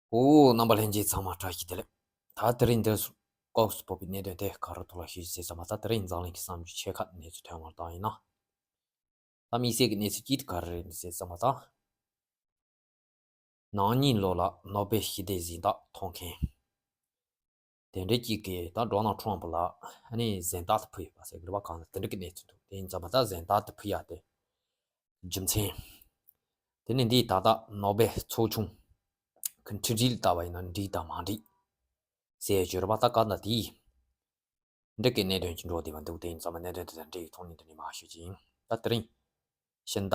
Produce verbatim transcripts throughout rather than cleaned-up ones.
ཨོ། རྣམ་པ་ལྷན་རྒྱས་ཚང་མ་བཀྲ་ཤིས་བདེ་ལེགས། ད་དེ་རིང་འདིར་སྐབས་སུ་བབས་པའི་གནད་དོན་དེ་ག་རེ་ཐོག་ལ་ཞུ་རྒྱུ་ཟེར་ཙམ་པ། ད་དེ་རིང་འཛམ་གླིང་གི་བསམ་རྒྱུ་ཆེ་ཁག་གནས་ཚུལ་ཐོན་པར་བཏང་ཡིན་ན། ད་དམིགས་བསལ་གྱི་གནས་ཚུལ་གཅིག་དེ་ག་རེ་རེད་ཟེར་ཙམ་པ། ད་ནང་གཉིས་ལོ་ལ་ནོ་བེལ་ཞི་བདེ་གཟེངས་རྟགས་ཐོབ་མཁན་དེ་འདྲ་གཅིག་གིས་ད་ཌོ་ནལ་ཊམ་ཕ་ལ་ཨ་ནི་གཟེངས་རྟགས་དེ་ཕུལ་ཡོད་པ་ཟེར་གི་རེད་པ། གང་ལྟར་དེ་འདྲ་གི་གནས་ཚུལ་འདུག་དེ་ཡིན་ཙམ་པ་ད་གཟེངས་རྟགས་དེ་ཕུལ་ཡག་དེ་རྒྱུ་མཚན། དེ་ནི་འདིས་ད་ལྟ་ནོ་བེལ་ཚོགས་ཆུང་གི་འཕྲིན་སྒྲིག་ལ་བལྟས་པ་ཡིན་ན་འགྲིག་དང་མ་འགྲིག་ཟེར་ཡོད་རེད་པ། ད་གང་ལྟར་དེ་འདྲ་གི་གནད་དོན་ཅིག་འགྲོ་བསྡད་པ་འདུག་དེ་ཡིན་ཙམ་པ་གནད་དོན་དེ་དང་འབྲེལ་བའི་ཐོག་ནས་འདི་ནས་མར་ཞུ་རྒྱུ་ཡིན། ད་དེ་རིང་ཕྱི་ཟླ་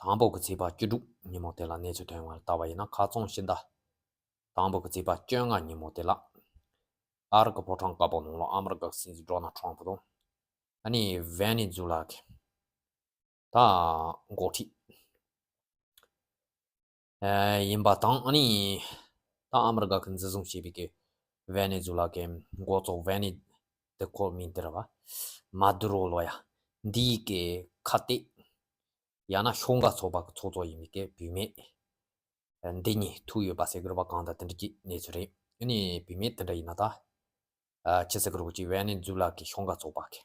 དང་པོ་གི་ཚེས་པ་བཅུ་དྲུག་ཉིན་མོ་དེ་ལ་གནས་ཚུལ་ཐོན་པ་ལ་བལྟས་པ་ཡིན་ན། ཁ་རྩང་ཕྱི་ཟླ་དང་པོ་གི་ཚེས་པ་བཅོ་ལྔ་ཉིན་མོ་དེ་ལ་ཨ་རི་གི་ཕོ་བྲང་དཀར་པོ་ནང་ལ་ཨ་མི་རི་ཀ་གི་སྲིད་འཛིན་ཌོ་ནལ་ཊམ་ཕ་དང་ཨ་ནི་ཝེ་ནེ་ཛུ་ལ་གི་ད་འགོ་ཁྲིད་ཨ་ཡིན་པ་དང་། ཨ་ནི་ད་ཨ་མི་རི་ཀ་གི་འཛིན་བཟུང་བྱས་པའི་གི་ཝེ་ནེ་ཛུ་ལ་གི་འགོ་གཙོ་ཝེ་ནེ་དེ་ཁོ་མིང་དེ་རེད་པ། མ་དུ་རོ་ལོ་ཡ་འདིའི་གི་ཁ་གཏད། ཡང་ན་ཤོག་འགག་ཚོགས་པ་གི་ཚོགས་གཙོ་ཡིན་པའི་གི་བུད་མེད་འདི་གཉིས་ཐུག་ཡོད་པ་ཟེར་གི་རེད་པ། གང་ལྟར་དེ་འདྲ་གི་གནས་ཚུལ་རེད། ཨ་ནི་བུད་མེད་དེ་འདྲ་ཡིན་ན་ད་ཨ་ཕྱི་ཟླ་དགུ་པའི་ཕྱི་ཚེས་ཉི་ཤུ་གི་ཚེས་པ་གི་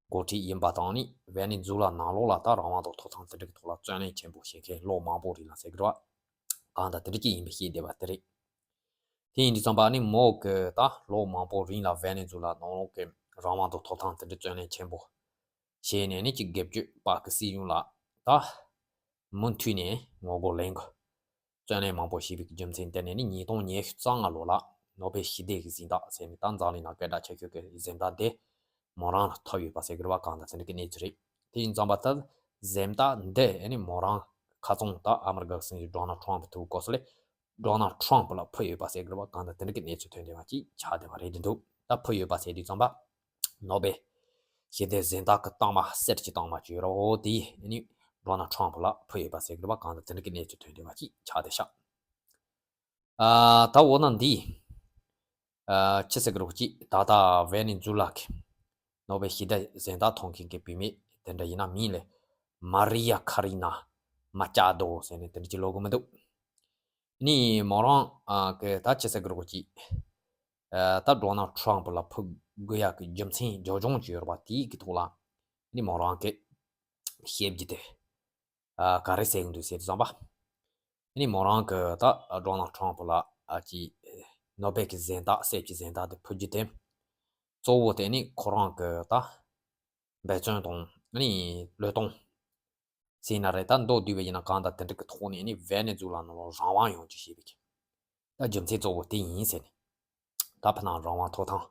འགོ་ཁྲིད་ཡིན་པ་དང་། ཨ་ནི་ཝེ་ནེ་ཛུ་ལ་ནང་ལོགས་ལ་ད་རང་དབང་དང་ཐོབ་ཐང་དེ་འདྲ་གི་ཐོག་ལ་བརྩོན་ལེན་ཆེན་པོ་བྱེད་མཁན་ལོ་མང་པོ་རིང་ལ་ཟེར་གི་རེད་པ། གང་ལྟར་དེ་འདྲ་གི་ཡིན་པ་ཤེས་བསྡད་པ་དེ་རེད། དེ་ཡིན་དུས་ཙམ་པ་ནི་མོ་གི་ད་ལོ་མང་པོ་རིང་ལ་ཝེ་ནེ་ཛུ་ལ་ནང་ལོགས་ཀྱི་རང་དབང་དང་ཐོབ་ཐང་དེ་འདྲ་བརྩོན་ལེན་ཆེན་པོ་བྱས་ནས་ནི་ཅིག་སྒེར་གཅོད་པ་གི་སྲིད་གཞུང་ལ་ད་མུ་མཐུད་ནས་ངོ་རྒོལ་ལེན་དགོས། བརྩོན་ལེན་མང་པོ་བྱས་པའི་རྒྱུ་མཚན་དེ་ནས་ནི་ཉིས་སྟོང་ཉི་ཤུ་རྩ་ལྔ་ལོ་ལ་ནོ་བེལ་ཞི་བདེ་གི་གཟེངས་རྟགས་ཟེར་ནས་ད་འཛམ་གླིང་ནང་སྐད་གྲགས་ཆེ་ཤོས་ཀྱི་གཟེངས་རྟགས་དེ་མོ་རང་ལ་ཐོབ་ཡོད་པ་ཟེར་གི་རེད་པ། གང་ལྟར་དེ་འདྲ་གི་གནས་ཚུལ་རེད། དེ་ཡིན་ཙམ་པ་ད་གཟེངས་རྟགས་འདི་ཨ་ནི་མོ་རང་ཁ་རྩང་ད་ཨ་མི་རི་ཀ་གི་སྲིད་འཛིན་ཌོ་ནལ་ཊམ་ཕ་ཐུག་གོ་སོ་ལས། ཌོ་ནལ་ཊམ་ཕ་ལ་ཕུལ་ཡོད་པ་ཟེར་གི་རེད་པ། གང་ལྟར་དེ་འདྲ་གི་གནས་ཚུལ་ཐོན་བསྡད་པ་ཅིག་ཆགས་བསྡད་པ་རེད་འདུག་ད་ཕུལ་ཡོད་པ་ཟེར་དུས་ཙམ་པ་ནོ་བེལ་ཞི་བདེ་གཟེངས་རྟགས་ཀྱི་རྟགས་མ་གསེར་གྱི་རྟགས་མ་ཅིག་ཡོད་རེད་པ། འོ་དེ་ཨ་ནི་ཌོ་ནལ་ཊམ་ཕ་ལ་ཕུལ་ཡོད་པ་ཟེར་གི་རེད་པ། གང་ལྟར་དེ་འདྲ་གི་གནས་ཚུལ་ཐོན་བསྡད་པ་ཅིག་ཆགས་བསྡད་ཤག་ཨ་ད་འོ་ན་འདི་ཨ་ཕྱི་ཟླ་དགུ་པའི་ཕྱི་ཚེས་ཉི་ཤུ་གི་ཚེས་པ་གི་ད་ལྟ་ཝེ་ནེ་ཛུ་ལ་གི་ནོ་བེལ་ཞི་བདེ་གཟེངས་རྟགས་ཐོབ་མཁན་གྱི་བུད་མེད་དེ་འདྲ་ཡིན་ན་མིང་ལ་མ་རི་ཡ་ཁ་རི་ན་མ་ཅཱ་དོ་ཟེར་ནས་དེ་འདྲ་ཅིག་ལབ་གི་མི་འདུག་ནི་མོ་རང་ཨ་གི་ད་ཕྱི་ཚེས་ཉི་ཤུ་གི་ཚེས་པ་གི་ཨ་ད་ཌོ་ནལ་ཊམ་ཕ་ལ་ཕུལ་དགོས་ཡག་གི་རྒྱུ་མཚན་རྒྱབ་ལྗོངས་ཅིག་ཡོད་རེད་པ། དེའི་གི་ཐོག་ལ་ནི་མོ་རང་གི་བཤད་རྒྱུ་དེ་ཨ་ག་རེ་ཟེར་གི་འདུག་ཟེར་དུས་ཙམ་པ། ནི་མོ་རང་གི་ད་ཌོ་ནལ་ཊམ་ཕ་ལ་ཨ་ཅིག་ནོ་བེལ་གི་གཟེངས་རྟགས་གསེར་གྱི་གཟེངས་རྟགས་དེ་ཕུལ་རྒྱུ་དེ་གཙོ་བོ་དེ་ནི་ཁོ་རང་གི་ད་འབད་བརྩོན་དང་ནི་བློས་གཏོང་ཟེར་ན་རེད། ད་མདོར་བསྡུས་པ་ཡིན་ན་གང་ལྟར་དེ་འདྲ་གི་ཐོག་ནས་ནི་ཝེ་ནེ་ཛུ་ལ་ནང་ལ་རང་དབང་ཡོང་རྒྱུ་བྱེད་པའི་ད་རྒྱུ་མཚན་གཙོ་བོ་དེ་ཡིན་ཟེར་ནས། ད་ཕ་ནང་རང་དབང་ཐོབ་ཐང་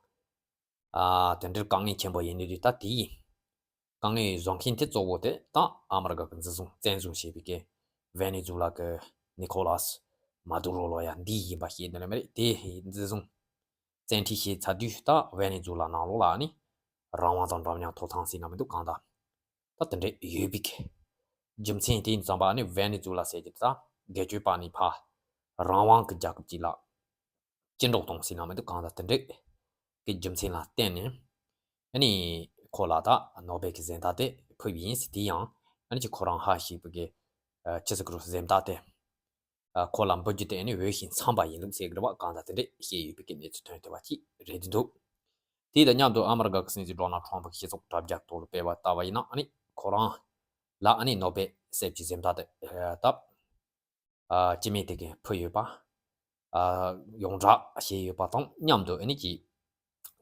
ཨ་དེ་འདྲའི་དཀའ་ངལ་ཆེན་པོ་ཡིན་དུས་ད་དེ་ཡིན། དཀའ་ངལ་བཟོ་མཁན་དེ་གཙོ་བོ་དེ་ད་ཨ་མི་རི་ཀ་གི་འཛིན་བཟུང་བཙན་བཟུང་བྱས་པའི་གི་ཝེ་ནེ་ཛུ་ལ་གི་ནི་ཁོ་ལཱས་མ་དུ་རོ་ལོ་ཡ་འདི་ཡིན་པ་ཤེས་ནི་རེད་མ་རེད། དེ་འཛིན་བཟུང་བཙན་ཁྲིད་བྱས་ཚར་དུས་ད་ཝེ་ནེ་ཛུ་ལ་ནང་ལོགས་ལ་ནི་རང་དབང་དང་འདྲ་མཉམ་ཐོབ་ཐང་ཟེར་ན་མི་འདུག་གང་ལྟར་ད་དེ་འདྲ་ཡོད་པའི་གི་རྒྱུ་མཚན་དེ་ཡིན་ཙམ་པ་ནི་ཝེ་ནེ་ཛུ་ལ་ཟེར་གྱི་ད་སྒེར་གཅོད་པ་ནི་ཕ་རང་དབང་གི་རྒྱལ་ཁབ་ཅིག་ལ་སྤྱི་འགྲོ་གཏོང་ཟེར་ན་མི་འདུག་གང་ལྟར་དེ་འདྲའི་གི་རྒྱུ་མཚན་ལ་བརྟེན་ནས་ཨ་ནི་ཁོ་ལ་ད་ནོ་བེལ་གི་གཟེངས་རྟགས་དེ་ཕུལ་བ་ཡིན་ཟེར། དེ་ཡང་ཨ་ནི་ཅིག་ཁོ་རང་ཧ་ཞིག་པའི་གི་ཕྱི་ཚེས་ཉི་ཤུ་གི་གཟེངས་རྟགས་དེ་ཁོ་ལ་འབུལ་རྒྱུ་དེ་ཨ་ནི་འོས་ཤིང་འཚམས་པ་ཡིན་ལུགས་ཟེར་གི་རེད་པ། གང་ལྟར་དེ་འདྲའི་བཤད་ཡོད་པའི་གི་གནས་ཚུལ་ཐོན་བསྡད་པ་ཅིག་རེད་འདུག་དེ་དང་མཉམ་དུ་ཨ་མི་རི་ཀ་གི་སྲིད་འཛིན་ཌོ་ནལ་ཊམ་ཕ་གི་སྤྱི་ཚོགས་དྲ་རྒྱ་ཐོག་ལ་སྤེལ་བ་ལྟ་བ་ཡིན་ན་ཨ་ནི་ཁོ་རང་ལ་ཨ་ནི་ནོ་བེལ་གསེར་གྱི་གཟེངས་རྟགས་དེ་ད་ཨ་སྤྱི་མི་དེ་གས་ཕུལ་ཡོད་པ། ཨ་ཡོངས་གྲགས་བྱས་ཡོད་པ་དང་མཉམ་དུ་ཨ་ནི་ཀྱི་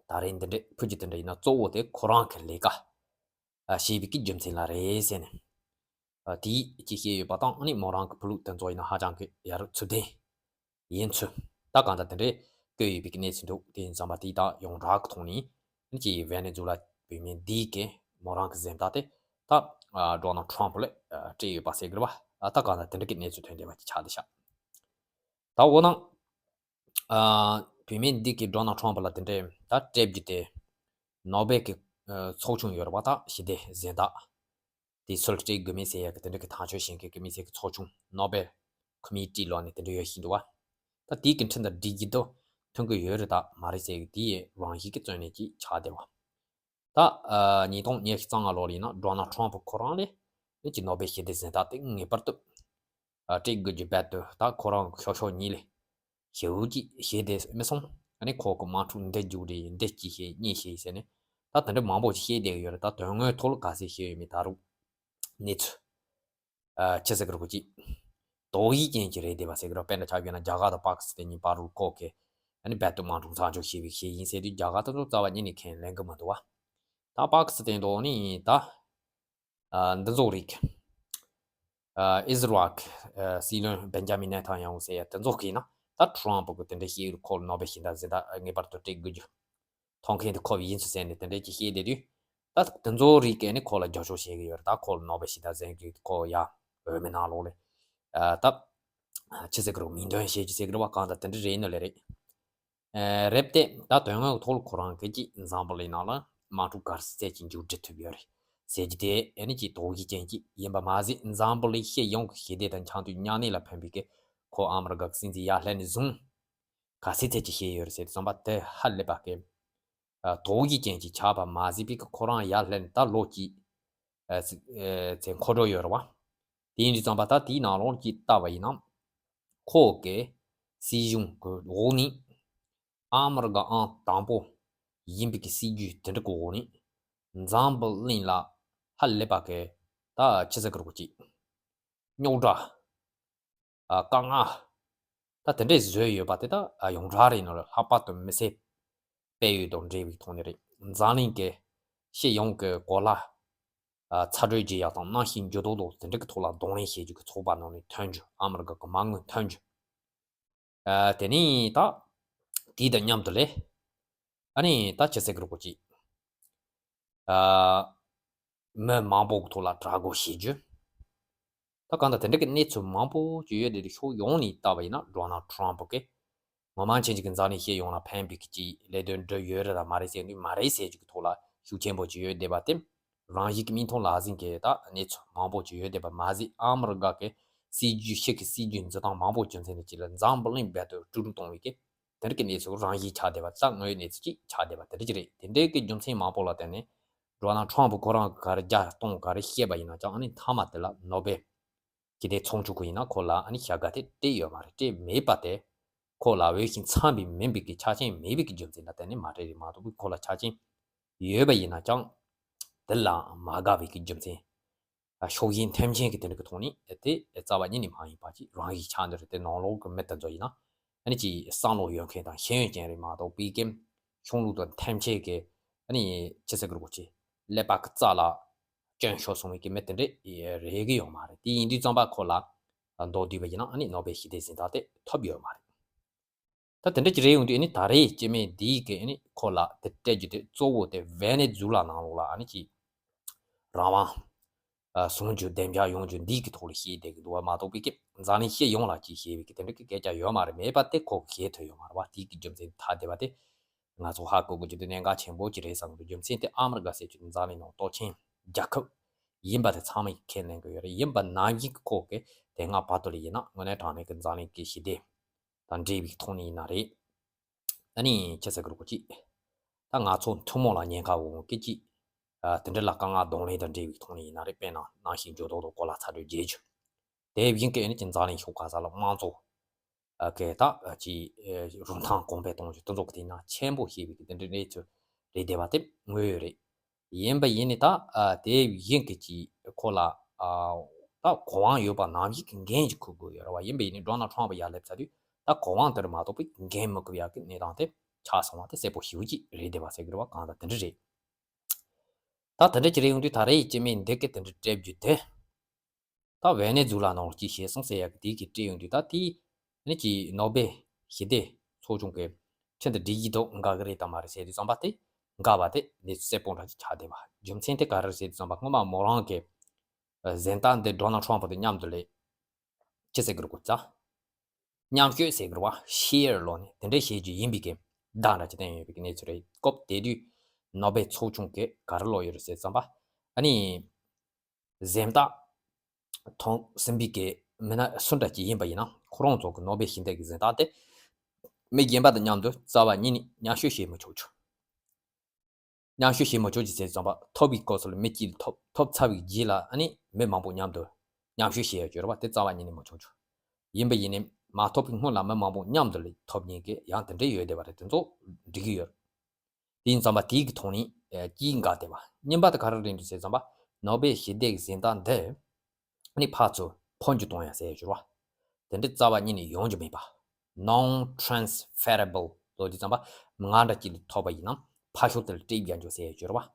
ད་རེས་འདི་འདྲའི་ཕུལ་རྒྱུ་དེ་འདྲ་ཡིན་ན་གཙོ་བོ་དེ་ཁོ་རང་གི་ལས་ཀ་ཨ་བྱས་པའི་གི་རྒྱུ་མཚན་ལ་རེད་ཟེར་ནས་ཨ་དེའི་ཀྱི་བཤད་ཡོད་པ་དང་། ཨ་ནི་མོ་རང་གི་ཕུལ་ལུགས་དེ་ཚོ་ཡིན་ན་ཧ་ཅང་གི་ཡ་རབས་ཚུལ་ལྡན་ཡིན་ཚུལ་ད་གང་ལྟར་དེ་འདྲའི་བཀོད་ཡོད་པའི་གི་གནས་ཚུལ་འདུག་དེ་ཡིན་ཙམ་པ་དེ་ད་ཡོངས་གྲགས་ཀྱི་ཐོག་ནས་ཨ་ནི་ཀྱི་ཝེ་ནེ་ཛུ་ལ་བུད་མེད་འདིའི་གི་མོ་རང་གི་གཟེངས་རྟགས་དེ་ད་ཨ་ཌོ་ནལ་ཊམ་ཕ་ལ་ཨ་སྤྲད་ཡོད་པ་ཟེར་གི་རེད་པ། ཨ་ད་གང་ལྟར་དེ་འདྲ་གི་གནས་ཚུལ་ཐོན་བསྡད་པ་ཅིག་ཆགས་བསྡད་ཤག་ད་འོ་ན་ཨ་བུད་མེད་འདི་གིས་ཌོ་ནལ་ཊམ་ཕ་ལ་དེ་འདྲའི་ད་སྤྲད་རྒྱུ་དེ་ནོ་བེལ་གི་ཨ་ཚོགས་ཆུང་ཡོད་རེད་པ། ད་ཞི་བདེ་གཟེངས་རྟགས་དེ་སུ་ལ་སྤྲད་དགོས་མིན་ཟེར་ཡག་གི་དེ་འདྲ་གི་ཐག་གཅོད་བྱེད་མཁན་གི་དམིགས་བསལ་གི་ཚོགས་ཆུང་ནོ་བེལ་ཁོ་མི་ཊི་ལབ་ནས་དེ་འདྲ་ཡོད་བཞིན་འདུག་པ། ད་དེའི་གི་ཁྲིམས་དང་སྒྲིག་གཞི་དང་མཐུན་གི་ཡོད་རེད་དམ་མ་རེད་ཟེར་གི་དེའི་རང་བཞིན་གི་བརྩོན་ལེན་ཅིག་ཆགས་བསྡད་པ། ད་ཨ་ཉིས་སྟོང་ཉི་ཤུ་རྩ་ལྔ་ལོ་ལ་ཡིན་ན་ཌོ་ནལ་ཊམ་ཕ་ཁོ་རང་ལ་ཨ་ནི་ཀྱི་ནོ་བེལ་ཞི་བདེ་གཟེངས་རྟགས་དེ་ངེས་པར་དུ་ སྤྲད་དགོས་རྒྱུ་རྦད་དེ་ད་ཁོ་རང་ཤོག་ཤོག་གཉིས་ལས་ཞེ་པོ་ཅིག་བཤད་བསྡད་མི་སོང་། ཨ་ནི་ཁོ་གི་དམག་འཁྲུག་འདི་མཇུག་སྒྲིལ་འདི་གཅིག་བཤད་གཉིས་བཤད་ཟེར་ནས་ད་དེ་འདྲ་མང་པོ་ཅིག་བཤད་བསྡད་ཀྱི་ཡོད་རེད། ད་དོན་དངོས་ཐོག་ལ་ག་ཚད་བཤད་ཡོད་མེད་ད་རུང་གནས་ཚུལ་ཨ་ཅི་ཟེར་གི་རེད་གོ་ཅིག་དོགས་ཡིག་ཅན་ཅིག་རེད་བསྡད་པ་ཟེར་གི་རེད། དཔེར་ན་ཆ་བཞག་ན་རྒྱ་གར་དང་པ་ཀི་སི་ཐན་གཉིས་བར་དུ་ཁོ་གི་ཨ་ནི་རྦད་དེ་དམག་འཁྲུག་མཚམས་འཇོག་བྱས་པའི་བཤད་ཡིན་ཟེར་དུས་རྒྱ་གར་དེ་ཚོ་རྩ་བ་ཉིད་ནས་ཁས་ལེན་གི་མི་འདུག་བ། ད་པ་ཀི་སི་ཐན་དང་ནི་ད་ཨ་འདི་ཚོ་རིགས་ཨ་ཨི་ཟི་རལ་གི་ཨ་སྲིད་བློན་བེན་ཇ་མིན་ནེ་ཐན་ཡ་ཧུ་ཟེར་ཡ་དེ་ཚོ་གིས་ན་ད་ཁྲོམ་ཕུ་གི་དེ་འདྲ་བཤད་ཡོད། ཁོ་ལ་ནོ་བེལ་ཞི་བདེ་གཟེངས་རྟགས་ངེས་པར་དུ་སྤྲད་དགོས་རྒྱུ་མཐོང་མཁན་དེ་ཁོ་ཡིན་ཚུལ་ཟེར་ནས་དེ་འདྲ་ཅིག་བཤད་བསྡད་དུས། ད་དེ་ཚོ་རིགས་ཀྱིས་ནི་ཁོ་ལ་རྒྱབ་སྐྱོར་བྱེད་ཀྱི་ཡོད་རེད། ད་ཁོ་ལ་ནོ་བེལ་ཞི་བདེ་གཟེངས་རྒྱུ་ཁོ་ཡ་འོས་མི་ནང་ལོགས་ལས་ཨ་ད་ཅི་ཟེར་གི་རེད། མིང་འདོན་བྱེད་རྒྱུ་ཟེར་གི་རེད་བ། གང་ལྟར་དེ་འདྲ་རེད་ནི་ལས་རེད། ཨེ་རེད་དེ། ད་དོན་དངོས་ཐོག་ལ་ཁོ་རང་གི་ཅིག་འཛམ་བུ་གླིང་ནང་ལ་དམག་འཁྲུག་ག་རེ་ཟེར་ཅིག་མཇུག་སྒྲིལ་ཐུབ་ཡོད་རེད་ཟེར་རྒྱུ་དེ་ཨེ་ནི་ཅིག་དོགས་གཞི་ཅན་ཅིག་ཡིན་པ་མ་ཟད། འཛམ་བུ་གླིང་སྤྱི་ཡོངས་ཀྱི་ཞི་བདེ་དང་འཆམ་མཐུན་མཉམ་གནས་ལ་ཕན་པའི་གི་ཁོ་ཨ་མི་རི་ཀ་གི་སྲིད་འཛིན་ཡར་སླེབས་ནས་བཟུང་ག་ཚད་ཐད་ཀྱི་བཤད་ཡོད་རེད་ཟེར་དུས་ཙམ་པ་དེ་ཧ་ལས་པ་གི་ཨ་དོགས་གཞི་ཅན་ཅིག་ཆགས་པ་མ་ཟད་པའི་གི་ཁོ་རང་ཡར་སླེབས་ནས་ད་ལོ་གཅིག་ཨ་ཚེ་ཨ་ཚེ་འཁོར་འགྲོ་ཡོད་རེད་བ། དེ་ཡིན་དུས་ཙམ་པ་ད་དེའི་ནང་ལོགས་ཀྱི་ལྟ་བ་ཡིན་ན། ཁོ་གི་སྲིད་གཞུང་གི་འོག་ནས་ཨ་མི་རི་ཀ་ཨང་དང་པོ་ཡིན་པའི་གི་སྲིད་ཇུས་དེ་འདྲ་གི་འོག་ནས་འཛམ་བུ་གླིང་ལ་ཧ་ལས་པ་གི་ད་ཅི་ཟེར་གི་རེད་གོ་ཅིག་རྙོག་དྲ་ཨ་དཀའ་ངལ་ད་དེ་འདྲས་བཟོས་ཡོད་པ་དེ་ད་ཨ་ཡོངས་གྲགས་རེད་ནོ། ལྷག་པར་དུ་མི་སེར་སྤེལ་ཡུལ་དང་འབྲེལ་བའི་ཐོག་ནས་རེད། འཛམ་གླིང་གི་སྤྱི་ཡོངས་ཀྱི་གོ་ལ་ཨ་ཚ་དྲོད་རྒྱས་ཡག་དང་གནམ་གཤིས་འགྱུར་ལྡོག་དང་དེ་འདྲ་གི་ཐོག་ལ་གདོང་ལེན་བྱེད་རྒྱུ་གི་ཚོགས་པ་ནང་ནས་ཐོན་རྒྱུ། ཨ་མི་རི་ཀ་གི་མ་དངུལ་ཐོན་རྒྱུ། ཨ་དེ་ནས་ད་དེ་དང་མཉམ་དུ་ལས་ཨ་ནི་ད་ཅི་ཟེར་གི་རེད་གོ་ཅིག་ཨ་མི་མང་པོ་གི་ཐོག་ལ་དྲག་རྒོལ་བྱེད་རྒྱུ། ད་གང་ལྟར་དེ་འདྲ་གི་གནས་ཚུལ་མང་པོ་ཅིག་ཡོད་དེ། ཕྱོགས་ཡོངས་ནས་བལྟས་པ་ཡིན་ན་ཌོ་ནལ་ཊམ་ཕུ་གིས་ངོ་མ་ཆེན་ཅིག་གི་འཛམ་གླིང་སྤྱི་ཡོངས་ལ་ཕན་པའི་གི་ཅིག་ལས་དོན་འགྲུབ་ཡོད་རེད་དང་མ་རེད་ཟེར་དུས་མ་རེད་ཟེར་རྒྱུ་གི་ཐོག་ལ་ཤུགས་ཆེན་པོ་ཅིག་ཡོད་བསྡད་པ་དེ། རང་བཞིན་གྱི་མིག་མཐོང་ལག་ཟིན་གྱི་ད་གནས་ཚུལ་མང་པོ་ཅིག་ཡོད་བསྡད་པ་མ་ཟད། ཨ་མི་རི་ཀ་གི་སྲིད་ཇུས་ཕྱི་གི་སྲིད་ཇུས་འཛིན་སྟངས་མང་པོ་རྒྱུ་མཚན་དེ་ཅིག་ལ་འཛམ་བུ་གླིང་རྦད་དེ་དཀྲུག་དཀྲུག་གཏོང་བའི་གི་དེ་འདྲ་གི་གནས་ཚུལ་རང་བཞིན་ཆགས་བསྡད་པ། ད་དངོས་ཡོད་གནས་ཚུལ་ཅིག་ཆགས་བསྡད་པ་དེ་འདྲ་ཅིག་རེད། དེ་འདྲའི་གི་རྒྱུ་མཚན་མང་པོ་ལ་བརྟེན་ནས་ཌོ་ནལ་ཊམ་ཕུ་ཁོ་རང་གི་ག་རེ་རྒྱ་གཏོང་ག་རེ་བཤད་པ་ཡིན་ན་ཀྱང་། ཨ་ནི་མཐའ་མ་དེ་ལ་ནོ་བེལ་ཞི་བདེ་ཚོགས་ཆུང་གི་ཡིན་ན་ཁོ་ལ་ཨ་ནི་བྱ་དགའ་དེ་སྤྲད་ཡོད་མ་རེད། སྤྲད་མེད་པ་དེ་ཁོ་ལ་འོས་ཤིང་འཚམ་པའི་མིན་པའི་གི་ཆ་རྐྱེན་མེད་པའི་གི་རྒྱུ་མཚན་ལ་བརྟེན་ནས་མ་སྤྲད་རེད་མ་གཏོགས། ཁོ་ལ་ཆ་རྐྱེན་ཡོད་པ་ཡིན་ན་ཀྱང་དེ་ལ་མ་དགའ་བའི་གི་རྒྱུ་མཚན། ཕྱོགས་ཞེན་ཐེམ་ཆེན་གྱི་དེ་འདྲ་གི་ཐོག་ནས་དེ་རྩ་བ་ཉིད་ནས་མ་ཡིན་པ་ཅིག་རང་བཞིན་ཆགས་འདི་རེད། དེ་ནང་ལོགས་ཀྱི་མི་དེ་ཚོ་ཡིན་ན་ཨ་ནི་ཅིག་བསམ་བློ་ཡོད་མཁན་དང་ཤེས་ཡོན་ཅན་རེད་མ་གཏོགས་པའི་གི་གཞུང་ལུགས་དང་ཐེམ་ཆེན་གྱི་ཨ་ནི་ཅི་ཟེར་གི་རེད་གོ་ཅིག་ཀླད་པ་གི་རྩ་ལ་སྐྱོན་ཤོར་སོང་བའི་གི་མི་དེ་འདྲ་རེད་གི་ཡོད་མ་རེད། དེ་ཡིན་དུས་ཙམ་པ་ཁོ་ལ་མདོར་བསྡུས་པ་ཡིན་ན་ཨ་ནི་ནོ་བེལ་ཞི་བདེ་གཟེངས་རྟགས་དེ་ཐོབ་ཡོད་མ་རེད། ད་དེ་འདྲ་ཅིག་རེད་ཡོང་དུས་ཨ་ནི་ད་རེས་སྐྱེ་དམན་འདིའི་གི་ཨ་ནི་ཁོ་ལ་དེ་སྤྲད་རྒྱུ་དེ་གཙོ་བོ་དེ་ཝེ་ནེ་ཛུ་ལ་ནང་ལོགས་ལ་ཨ་ནི་ཅིག་རང་དབང་ཨ་བཟུང་རྒྱུ་བདེ་འཇགས་ཡོང་རྒྱུ་འདི་གི་ཐོག་ལ་བཤད་བསྡད་ཀྱི་འདུག་བ་མ་གཏོགས་པའི་གི་འཛམ་གླིང་སྤྱི་ཡོངས་ལ་ཅིག་བཤད་པའི་གི་དེ་འདྲ་གི་སྐད་ཆ་ཡོད་མ་རེད། མེད་པ་དེ་ཁོ་གིས་བཤད་ཐུབ་ཡོད་མ་རེད་བ། དེ་གི་རྒྱུ་མཚན་ཐ་དད་པ་དེ་ང་ཚོ་ཧ་གོ་དགོས་རྒྱུ་དེ་གནད་འགག་ཆེན་པོ་ཅིག་རེད་བསམ་གི་འདུག་རྒྱུ་མཚན་དེ་ཨ་མི་རི་ཀ་ཟེར་རྒྱུ་དེ་འཛམ་གླིང་ནང་སྟོབས་ཆེན་རྒྱལ་ཁབ་ཡིན་པ་དེ་ཚང་མས་ཁས་ལེན་གི་ཡོད་རེད། ཡིན་པ་ནམ་ཞིག་གི་ཁོ་གིས་དེ་སྔ་བར་དུ་ལ་ཡིན་ན་དངོས་གནས་དྲང་གནས་ཀྱི་འཛམ་གླིང་གི་ཞི་བདེ་དང་འབྲེལ་བའི་ཐོག་ནས་ཡིན་ན་རེད། ཨ་ནི་ཅི་ཟེར་གི་རེད་གོ་ཅིག་ད་ང་ཚོ་ཐུན་མོང་ལ་ཉེན་ཁ་འོང་གི་ཅིག་ཨ་དེ་འདྲ་ལ་དཀའ་ངལ་གདོང་ལེན་དང་འབྲེལ་བའི་ཐོག་ནས་ཡིན་ན་རེད། དཔེར་ན་གནམ་གཤིས་འགྱུར་ལྡོག་དང་གོ་ལ་ཚ་དྲོད་རྒྱས་རྒྱུ། དེ་བཞིན་གྱི་ཨ་ནི་ཅིག་འཛམ་གླིང་ཕྱོགས་ག་ས་ལ་དམངས་གཙོ་ཨ་གི་ད་ཅིག་ཨ་རིན་ཐང་གོང་འཕེལ་གཏོང་རྒྱུ་དེ་ཚོ་གི་དེ་ན་ཆེན་པོ་བྱེད་པའི་གི་དེ་འདྲ་གནས་ཚུལ་རེད་བསྡད་པ་དེ་དངོས་ཡོད་རེད། ཡིན་པ་ཡིན་ནི་ད་ཨ་དེ་བཞིན་གྱི་ཅིག་ཁོ་ལ་ཨ་ད་གོ་དབང་ཡོད་པ་ནང་བཞིན་གྱི་འགན་ཅིག་འཁུར་དགོས་ཡོད་རེད་བ། ཡིན་པ་ཡིན་ནི་ཌོ་ནལ་ཊམ་ཕུ་ཡར་སླེབས་ཚར་དུས་ད་གོ་དབང་དེར་མ་གཏོགས་པའི་འགན་མི་འཁུར་ཡག་གི་གནས་སྟངས་དེ་ཆགས་སོང་བ་དེ་གསལ་པོ་ཞེ་པོ་ཅིག་རེད་བསྡད་པ་ཟེར་གི་རེད་བ། གང་ལྟར་དེ་འདྲ་རེད། ད་དེ་འདྲ་ཅིག་རེད་ཡོང་དུས་ད་རེས་སྐྱེ་དམན་འདི་གི་དེ་འདྲ་སྤྲད་རྒྱུ་དེ་ད་ཝེ་ནེ་ཛུ་ལ་ནང་ལ་ཅིག་བྱས་སོང་ཟེར་ཡག་གི་དེ་གི་སྤྲད་ཡོང་དུས་ད་དེ་ནི་ཅིག་ནོ་བེལ་ཞི་བདེ་ཚོགས་ཆུང་གི་ཁྲིམས་དང་སྒྲིག་གཞི་དང་འགལ་གི་རེད་དམ་མ་རེད་ཟེར་དུས་ཙམ་པ་དེ་འགལ་བ་དེ་གནས་ཚུལ་གསལ་པོ་འདྲ་ཅིག་ཆགས་བསྡད་པ། རྒྱུ་མཚན་དེ་ག་རེ་རེད་ཟེར་དུས་ཙམ་པ་སྔོན་མ་མོ་རང་གི་གཟེངས་རྟགས་འདི་ཌོ་ནལ་ཊམ་ཕུ་དང་མཉམ་དུ་ལས་ཅི་ཟེར་གི་རེད་གོ་ཙ། མཉམ་སྤྱོད་ཟེར་གི་རེད་བ། ཤེར་ལོ་ནི་དེ་འདྲའི་བྱེད་རྒྱུ་ཡིན་པའི་གི་བརྡ་འདྲ་ཅིག་བསྟན་ཡོད་པའི་གི་གནས་ཚུལ་རེད། སྐབས་དེ་དུས་ནོ་བེལ་ཚོགས་ཆུང་གིས་ག་རེ་ལབ་ཡོད་རེད་ཟེར་ཙམ་པ། ཨ་ནི་གཟེངས་རྟགས་ཐོབ་ཟིན་པའི་གི་མི་སྣ་སུ་འདྲ་ཅིག་ཡིན་པ་ཡིན་ན་ཁོ་རང་ཚོ་གི་ནོ་བེལ་ཞི་བདེ་གི་གཟེངས་རྟགས་དེ་མི་གཞན་པ་དང་མཉམ་དུ་རྩ་བ་ཉིད་ནས་མཉམ་སྤྱོད་བྱེད་མི་ཆོག་ཆོག་མཉམ་སྤྱོད་བྱེད་མི་ཆོག་ཅིག་ཟེར་ཙམ་པ་ཐོབ་པའི་སྐབས་སུ་ལ་མི་གཅིག་ཐོབ་ཐོབ་ཚར་བའི་རྗེས་ལ་ཨ་ནི་མི་མང་པོ་མཉམ་དུ་མཉམ་སྤྱོད་བྱེད་ཡ་གྱུར་བ་དེ་རྩ་བ་ཉིད་ནས་མི་ཆོག་ཆོག་ཡིན་པ་ཡིན་ནའི་མ་ཐོབ་པའི་སྔོན་ལ་མི་མང་པོ་མཉམ་དུ་ལས་ཐོབ་མཁན་གྱི་ཡང་དེ་འདྲ་ཡོད་བསྡད་པ་རེད། དེ་ཚོ་འགྲིག་གི་ཡོད། དེ་ཡིན་ཙམ་པ་དེའི་གི་ཐོག་ནས་ཨེ་དཀྱིལ་འགག་བསྡད་པ། གཉིས་པ་དེ་ག་རེ་རེད་འདུག་ཟེར་ཙམ་པ། ནོ་བེལ་ཞི་བདེའི་གཟེངས་རྟགས་འདི་ནི་ཕར་ཚུར་འཕོ་འགྱུར་གཏོང་ཡ་ཟེར་ཡ་འགྱུར་བ། དེ་འདྲ་རྩ་བ་ཉིད་ནས་ཡོང་རྒྱུ་མེད་པ། Non transferable ལོ་དེ་ཙམ་པ་ང་འདྲ་གཅིག་ལས་ཐོབ་པ་ཡིན་ན་ཕར་ཞོར་དེ་ལ་སྤྲད་རྒྱག་འགྱུར་ཟེར་ཡ་འགྱུར་བ།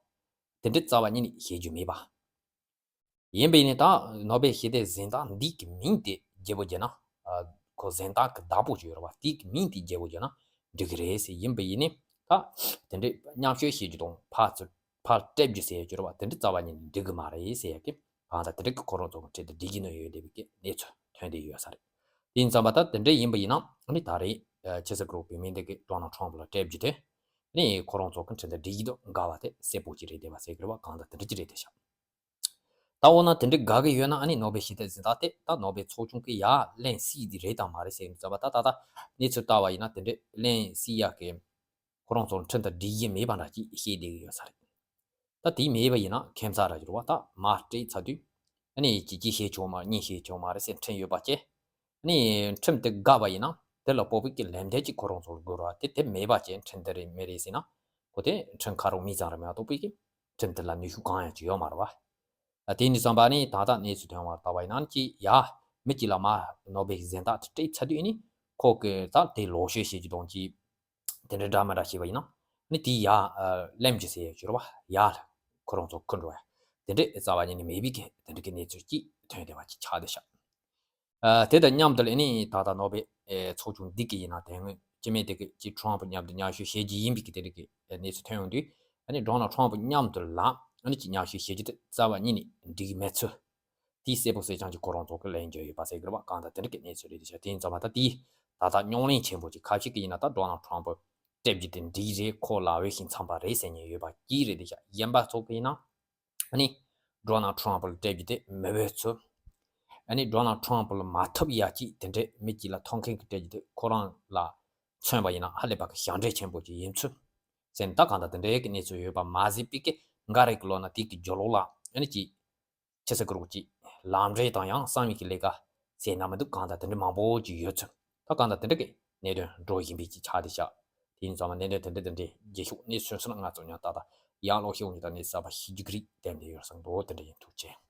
དེ་འདྲ་རྩ་བ་ཉིད་ནས་བྱེད་རྒྱུ་མེད་པ། ཡིན་པ་ཡིན་ནའི་ད་ནོ་བེལ་ཞི་བདེའི་གཟེངས་རྟགས་འདི་གི་མིང་དེ་བརྗེ་པོ་བརྒྱབ་ན། ཨ་ཁོ་གཟེངས་རྟགས་ཀྱི་བདག་པོ་ཅིག་ཡོད་རེད་བ། དེ་གི་མིང་དེ་བརྗེ་པོ་བརྒྱབ་ན་འགྲིག་གི་རེད་ཟེར། ཡིན་པ་ཡིན་ནའི་ད་དེ་འདྲའི་མཉམ་སྤྱོད་བྱེད་རྒྱུ་དང་ཕར་ཚུར་ཕར་སྤྲད་རྒྱུ་ཟེར་ཡ་འགྱུར་བ་དེ་འདྲ་རྩ་བ་ཉིད་ནས་འགྲིག་གི་མ་རེད་ཟེར་ཡ་གི་གང་ལྟར་དེ་འདྲ་གི་ཁོ་རང་ཚོ་གི་ཁྲིད་དེ་འགྲིག་གི་ནི་ཡོད་བསྡད་པའི་གི་གནས་ཚུལ་ཐོན་བསྡད་ཡོད་ས་རེད། དེ་ཡིན་ཙམ་པ་ད་དེ་འདྲ་ཡིན་པ་ཡིན་ན་ཨ་ནི་ད་རེས་ཨ་ཕྱི་སྲིད་གོ་བོད་མི་འདི་གི་ཌོ་ནལ་ཊམ་ཕ་ལ་སྤྲད་རྒྱུ་དེ་ནི་ཁོ་རང་ཚོ་གི་ཁྲིད་དེ་འགྲིག་གི་འདུག་དགའ་བ་དེ་གསལ་པོ་ཅིག་རེད་བསྡད་པ་ཟེར་གི་རེད་བ། གང་ལྟར་དེ་འདྲ་ཅིག་རེད་བསྡད་ཤག་ད་འོ་ན་དེ་འདྲའི་དགའ་གི་ཡོད་ན་ཨ་ནི་ནོ་བེལ་ཞི་བདེ་གཟེངས་རྟགས་དེ་ད་ནོ་བེལ་ཚོགས་ཆུང་གིས་ཡར་ལེན་སྲིད་ཀྱི་རེད་དམ་མ་རེད་ཟེར་ནས་བསམ་པ། ད་ད་ད་གནས་ཚུལ་ལྟ་བ་ཡིན་ན་དེ་འདྲའི་ལེན་སྲིད་ཡག་གི་ཁོ་རང་ཚོར་ཁྲིམས་དང་སྒྲིག་གཞི་མེད་པ་འདྲ་ཅིག་བཤད་བསྡད་ཀྱི་ཡོད་ས་རེད། ད་དེ་མེད་པ་ཡིན་ན་ཁྱད་མཚར་ར་འགྱུར་བ། ད་མར་སྤྲད་ཚར་དུས་ཨ་ནི་གཅིག་གཅིག་བྱེད་ཆོག་མ་གཉིས་བྱེད་ཆོག་མ་རེད་ཟེར་ཁྲིམས་ཡོད་པ་བྱས། ཨ་ནི་ཁྲིམས་དེ་འགལ་བ་ཡིན་ན་དེ་ལ་སྤོབས་པའི་གི་ལན་འདེབས་ཀྱི་ཁོ་རང་ཚོར་དགོས་ར། དེ་དེ་མེད་པ་བྱས་ཁྲིམས་དེ་རེད་མེད་རེད་ཟེར་ན། ཁོ་དེ་ཁྲིམས་ཁ་རོག་མི་ཙམ་རེད་མ་གཏོགས་པའི་གི་ཁྲིམས་དེ་ལ་ནུས་ཤུགས་གང་ཡང་ཅིག་ཡོད་མ་རེད་བ། ཨ་དེ་ནི་བསམ་པ་ནི་ད་ལྟ་གནས་ཚུལ་ཐོན་བར་ལྟ་བ་ཡིན་ན་ཅི་ཡ་མི་གཅིག་ལ་མ་ནོ་བེལ་གཟེངས་རྟགས་དེ་སྤྲད་ཚར་དུས་ནི་ཁོ་གི་ད་དེ་ལོག་ཤོས་བྱེད་རྒྱུ་དང་ཅི་དེ་འདྲ་འདྲ་མི་འདྲ་བྱས་པ་ཡིན་ན་ནི་དེ་ཡ་ལེམ་རྒྱུ་ཟེར་ཡ་འགྱུར་བ། ཡ་ཁོ་རང་ཚོ་ཁུར་འགྲོ་ཡ་དེ་འདྲའི་རྩ་བ་ཉིད་ནས་མེད་པའི་གི་དེ་འདྲ་གི་གནས་ཚུལ་ཅིག་ཐོན་བསྡད་པ་ཅིག་ཆགས་བསྡད་ཤག་ཨ་དེ་དང་མཉམ་དུ་ལ་ནི་ད་ལྟ་ནོ་བེལ་ཨེ་ཚོགས་ཆུང་འདི་གི་ཡིན་ན་དེ་སྔོན་སྤྱི་མེད་དེ་གི་ཅི་ཊམ་ཕ་མཉམ་དུ་མཉམ་ཞུགས་བྱེད་རྒྱུ་ཡིན་པའི་གི་དེ་རིགས་ཀྱི་གནས་ཚུལ་ཐོན་ཡོང་དུས་ཨ་ནི་ཌོ་ནལ་ཊམ་ཕ་མཉམ་དུ་ལ་ཨ་ནི་ཅི་མཉམ་ཞུགས་བྱེད་རྒྱུ་དེ་རྩ་བ་ཉིད་ནས་འགྲིག་གི་མེད་ཚུལ་དེ་གསལ་པོ་གསལ་རྐྱང་ཅིག་ཁོ་རང་ཚོ་གི་ལན་བརྒྱབ་ཡོད་པ་ཟེར་གི་རེད་བ། གང་ལྟར་དེ་རིགས་ཀྱི་གནས་ཚུལ་རེད་ཤག་དེ་ཡིན་ཙང་མ་ད་དེ་ད་ལྟ་རྙོག་གླེང་ཆེན་པོ་ཅིག་ཁ་ཤས་ཀྱི་ཡིན་ན་ད་ཌོ་ནལ་ཊམ་ཕ་སྤྲད་རྒྱུ་དེ་འགྲིག་རེད། ཁོ་ལ་འོས་ཤིང་འཚམས་པ་རེད་ཟེར་མཁན་ཡོད་པ་གཅིག་རེད། དེ་ཤག་གཞན་པ་ཚོ་གི་ཡིན་ན། ཨ་ནི་ཌོ་ནལ་ཊམ་ཕ་ལ་སྤྲད་རྒྱུ་དེ་མི་འོས་ཚུལ། ཨ་ནི་ཌོ་ནལ་ཊམ་ཕ་ལ་མ་ཐུབ་ཡ་གཅིག་དེ་འདྲའི་མི་གཅིག་ལ་ཐོབ་མཁན་གྱི་སྤྲད་རྒྱུ་དེ་ཁོ་རང་ལ་མཚོན་པ་ཡིན་ན་ཧ་ལས་པ་གི་ཞབས་འདྲེན་ཆེན་པོ་ཅིག་ཡིན་ཚུལ་ཟེར་ནས་ད་གང་ལྟར་དེ་འདྲའི་གི་གནས་ཚུལ་ཡོད་པ་མ་ཟད་པའི་གི་འགའ་རེ་གི་ལོ་ན་དེ་གི་རྒྱུ་ལོག་ལ་ཨ་ནི་ཅིག་ཕྱི་སྲིད་ཀྱི་རོགས་ཅིག་ལམ་འབྲས་དང་ཡང་བསམ་ཡས་ཀྱི་ལས་ཀ་ཟེར་ན་མི་འདུག་གང་ལྟར་དེ་འདྲའི་མང་པོ་ཅིག་ཡོད་ཚུལ། ད་གང་ལྟར་དེ་འདྲ་གི་གནད་དོན་འགྲོ་བཞིན་པའི་ཅིག་ཆགས་བསྡད་ཤག་དེ་ཡིན་ཙང་མ་གནད་དོན་དེ་འདྲ་དེ་འདྲའི་རྗེས་ཕྱོགས་གནས་ཚུལ་སོགས་ལ་ང་ཚོ་ཡང་ད་ལྟ་ཡར་ལོག་ཤེས་ཡོང་གི་ད་གནས་གསར་པ་ཤེས་རྒྱུ་གི་རིགས་བསྟན་བསྡད་ཡོད་བསམ་འདུག་དེ་འདྲ་ཡིན། ཐུགས་རྗེ་ཆེ།